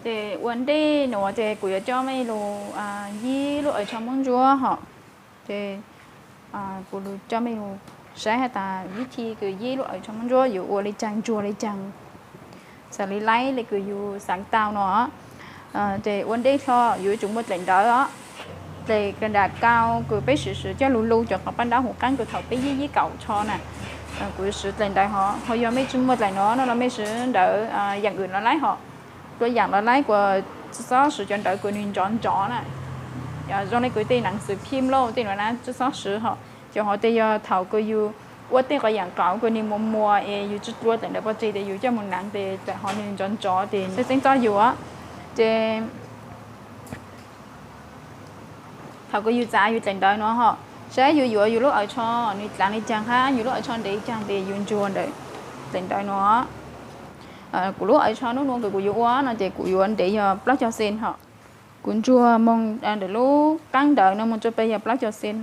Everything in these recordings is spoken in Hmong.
Ces ua ntej nuav ces kuv yuav coj mej lug yib lub awv tsho Moob Ntsuab hom. Ces kuv coj mej lug saib has tas vib thi kws yib lub awv tsho Moob Ntsuab yuav ua le caag ntsuag le caag, xws li laib le kws yug xaav tau no. Ces ua ntej hlo yuav tsum muaj dlaim ntawv os, dlaim ka nram kau kws peb swv swv coj lug lu cov quav paj ntaub huv qaab kws thaum peb yib yib kaum tsho na. Kuv swv dlaim ntawv hov, ho yog mej tsi muaj dlaim no no los mej swv ntawv yaam wm los laib hom. Dua yaam los laib kuas tsi xob swv cov ntawv kws nwg nrov nrov na. Zoo le kws tej naav xwm phim lauj tej nuav na tsi xob swv hom. Cov hov tes yog thaum kws yug ua tej quas yaam qauv kws nwg muas muas es yug tsi dlua dlaim ntawv pov tseg tes yug coj moog naav tes dlaim hov nwg nrov nrov tes txheeb txheeb txob yug. Ces thaum kws yug txav yug dlaim ntawv no hom, saib yug yuav yug lub awv tsho nwg dlaav le caag hab yug lub awv tsho ntev caag tes yug ntsuag ntawm dlaim ntawv no. Kuv lub awv tsho nub nua kws kuv yuav ua no ces kuv yuav ntev yog plaub caug xees hom. Kuv ntsuag moog ntawm lub qaab ntawv no moog rua peg yog plaub caug xees.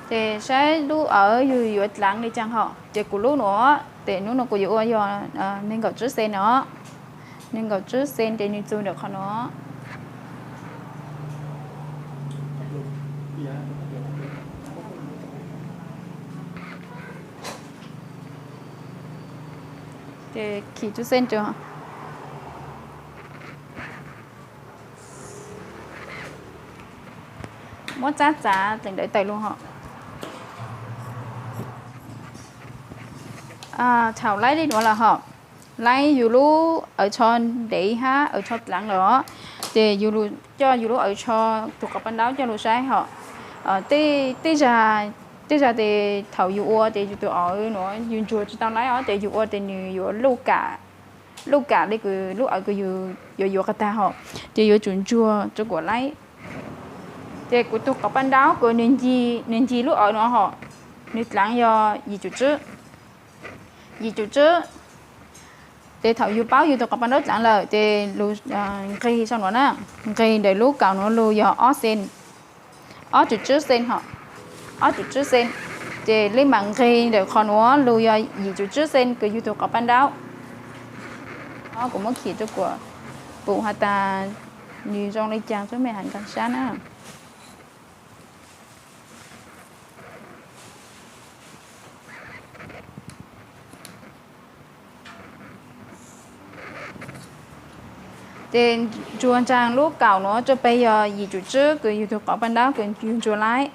Ces saib lub awv yug yuav dlaav le caag hom. Ces kuv lub nuav tes nub nua kuv yuav ua yog neeg nkaum tsib xees no. Neeg nkaum tsib xees tes nwg txug ntawm qhov no. Ces khi tsib xees rua. Muab txab txav dlaim ntawv tawm lug hom. Thaum laib le nuav lawm hom, laib yug lub awv tsho ntev hab awv tsho dlaav lawm os, ces yug lug coj yug lub awv tsho tug quav paj ntaub coj lug saib hom. Tej zag tes thaum yug ua tes yug tug awv nuav yug ntsuag tsi tau laib os, tes yug ua tes nwg yuav luj kam le kws lub awv kws yug yuav yuav qas tag hom, ces yuav tsum ntsuag rua kuas laib. Ces kuv tug quav paj ntaub kws nwg ncig lub awv nuav hom, nwg dlaav yog yim cum tsib, yim cum tsib. Ces thaum yug paub yug tug quav paj ntaub dlaav lawm ces lug nqeg sau nuav na, nqeg ntawm lub kaum nuav lug yog ob xees, ob cum tsib xees hom, ob cum tsib xees. Ces le maam nqeg ntawm qhov nuav lug yog yim cum tsib xees kws yug tug quav paj ntaub. Kuv muab khi rua kuas pum has tas nwg zoo le caag rua mej has nkaag sab na. Ces ntsuag ntsaag lub kaum nuav rua peg yog yim cum tsib kws yug tug quav paj ntaub kws yug ntsuag laib.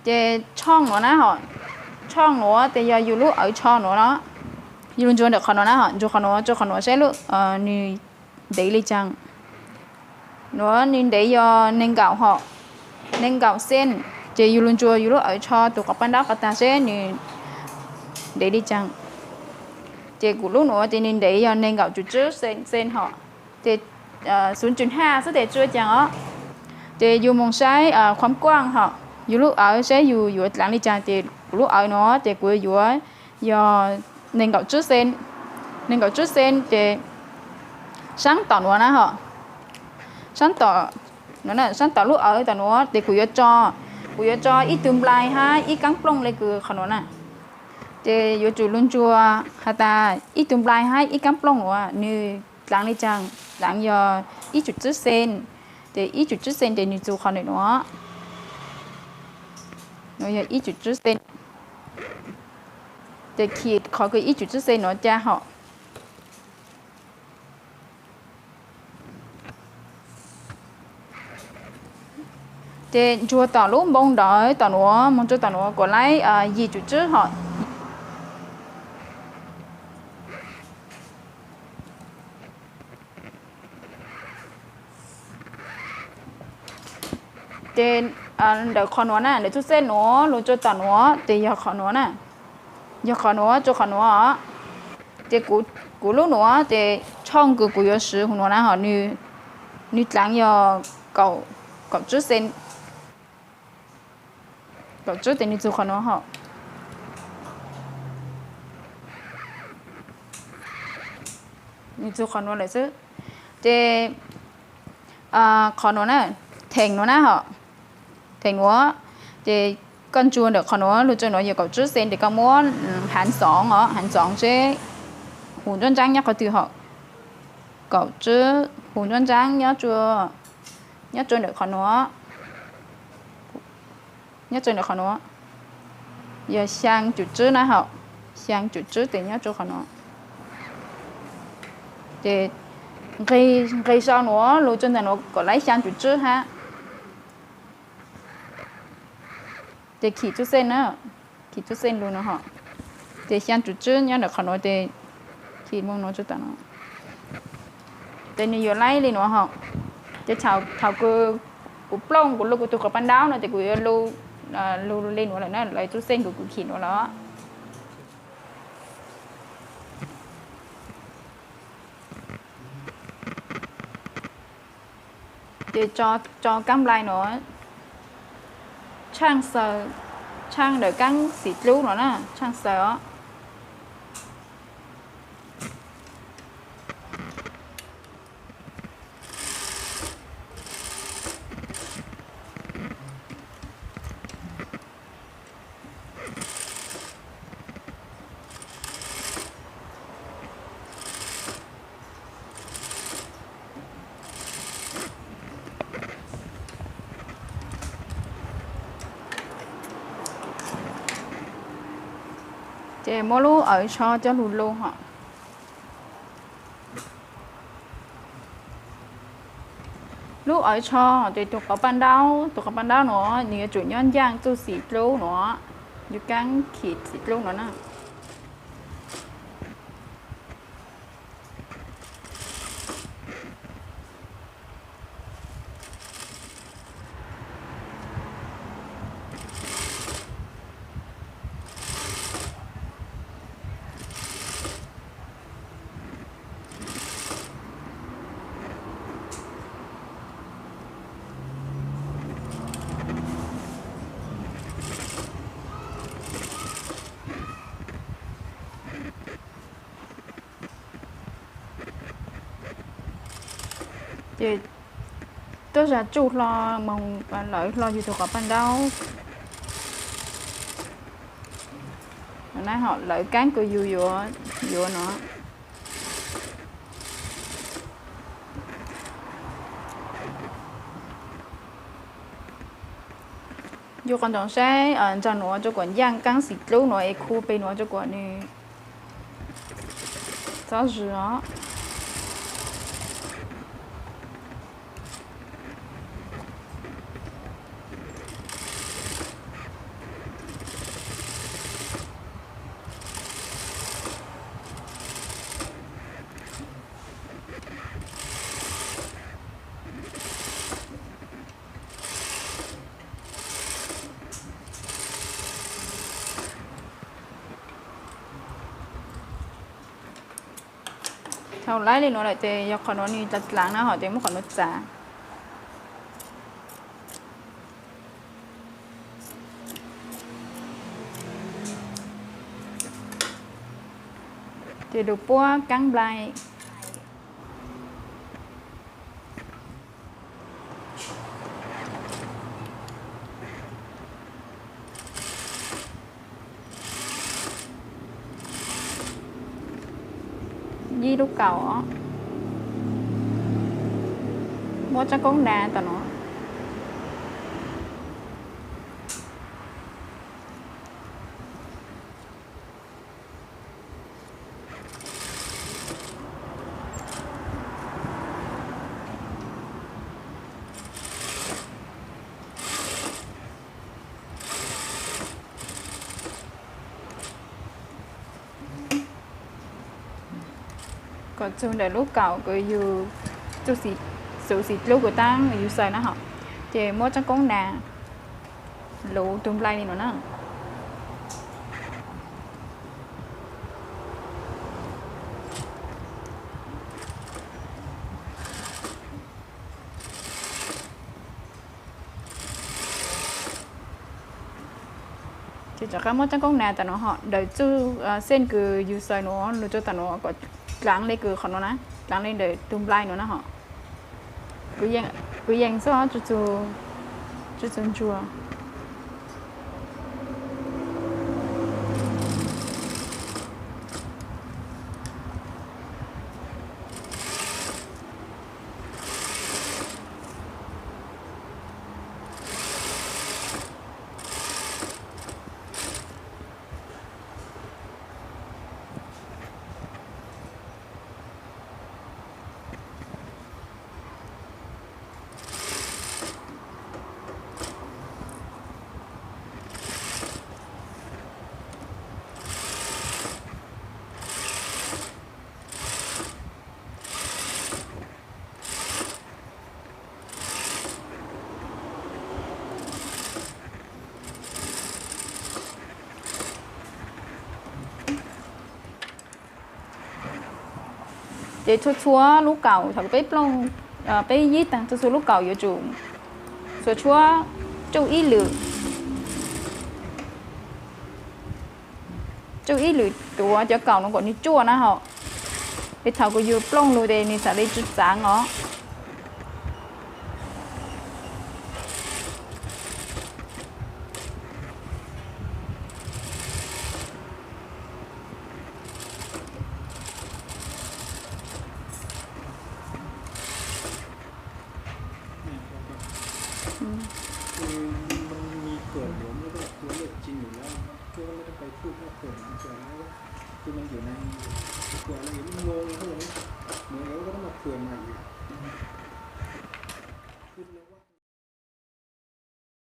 Ces tshooj nuav na hom, tshooj nuav tes yog yug lub awv tsho nuav no. Yug lug ntsuag ntawm qhov nuav na hom, ntsuag qhov nuav rua qhov nuav saib lub nwg ntev le caag. Nuav nwg ntev yog neeg nkaum hom, neeg nkaum xees. Ces yug lug ntsuag yug lub awv tsho tug quav paj ntaub qas tag saib nwg ntev le caag. Ces kuv lub nuav ces nwg ntev yog neeg nkaum cum tsib xees hom. Ces xuv cum haj xwb tes tsi ua caag os. Ces yug moog saib khuam kuaj hom, yug lub awv saib yug yuav dlaav le caag. Ces kuv lub awv nuav ces kuv yuav yog neeg nkaum tsib xees, neeg nkaum tsib xees. Ces saab tom nuav na hom, saab tom, saab tom lub awv tom nuav tes kuv yuav tso, kuv yuav tso ib tug nplai hab ib kaab plooj le kws qhov nuav na. Ces yuav tsum lug ntsuag has tas ib tug nplai hab ib kaab plooj nuav nwg dlaav le caag, dlaav yog ib cum tsib xees. Ces ib cum tsib xees ces nwg txug qhov nuav, nuav yog ib cum tsib xees. Ces khi qhov kws ib cum tsib xees nuav ca hom. Ces ntsuag tom lub npoo ntawd tom nuav moog rua tom nuav kuas laib yim cum tsib hom. Ces ntawm qhov nuav na, ntawm txuj xej nuav lug rua tom nuav ces yog qhov nuav na, yog qhov nuav rua qhov nuav os. Ces kuv lub nuav ces tshooj kws kuv yuav swv huv nuav na hom, nwg Nws dlav yog kaum tsib xees, kaum tsib tes nws txug qhov nuav hos. Nws txug qhov nuav lawm xwb. Ces qhov nuav na, theem nuav na hos, theem nuav, ces koj ntsuag ntawm qhov nuav lug rua nuav yog kaum tsib xees, ces koj muab hav ntxoov os, hav ntxoov seb hu nruab ntsaab nyob qhov twg hos. Kaum tsib hu nruab ntsaab nyob rua ntawm qhov nuav, nyob rua ntawm qhov nuav, yog xyaa cum tsib na hos, xyaa cum tsib tes nyob rua qhov nuav. Ces nqis sau nuav lug rua ntawm nuav kom laib xyaa cum tsib hab. Ces khim txuj xeej na, khim txuj xeej lug nuav hos. Ces xyaa cum tsib nyob ntawm qhov nuav ces khim moog nuav rua tom nuav. Ces nws yuav laib li nuav hos. Ces thaum kws kuv plooj kuv lug kuv tug quav paj ntaub no ces kuv yuav lug li nuav lawm na, lawv txuj xeej kuv kuv khim nuav lawm. Ces tso kaab nplai nuav, tshaaj xaws, tshaaj ntawm kaab xim dlub nuav na, tshaaj xaws os. Ces muab lub awv tsho coj lug lug hos. Lub awv tsho ces tug quav paj ntaub, tug quav paj ntaub nuav nws yuav tsum nyob ncaaj txuj xim dlub nuav, yug kaab khim xim dlub nuav na. Ces tuab zag tsuj hlo moog lawv hlo yug tug quav paj ntaub. Lawv kaab kws yug yuav no. Yug qhov ntoo saib nraag nuav rua kuas ncaaj kaab xim dlub nuav es khu peg nuav rua kuas nws txhob zwg os. Thaum laib li nuav lawm ces yog qhov nuav nws dlav dlav na hos ces muab qhov nuav txav. Ces lug puab kaab nplai. Yib lub kaum, muab tsob koob nas tom no. Kom txug ntawm lub kaum kws yug txuj xim dlub kws taab yug xaws na hos, ces muab tsob koob nas luv tug nplai li no na. Rov qab muab rab koob nas tam nuav hom ntawm txuj xeej kws yug xaws nuav lug rua tam nuav kom dlaav le kws qhov nuav na, dlaav le ntawm tug nplai nuav na hom. Kwv yees xwb, tsuj txug ntsuag. Ces txhua txhua lub kaum thaum peb plooj, peb yib taag txhua txhua lub kaum yuav tsum xuas tshuab tsuj ib lwm, tsuj ib lwm tuav cov kaum nuav kom nwg tsuaj na hom. Es thaum kuv yug plooj lug tes nwg xaav le tsi txaav os.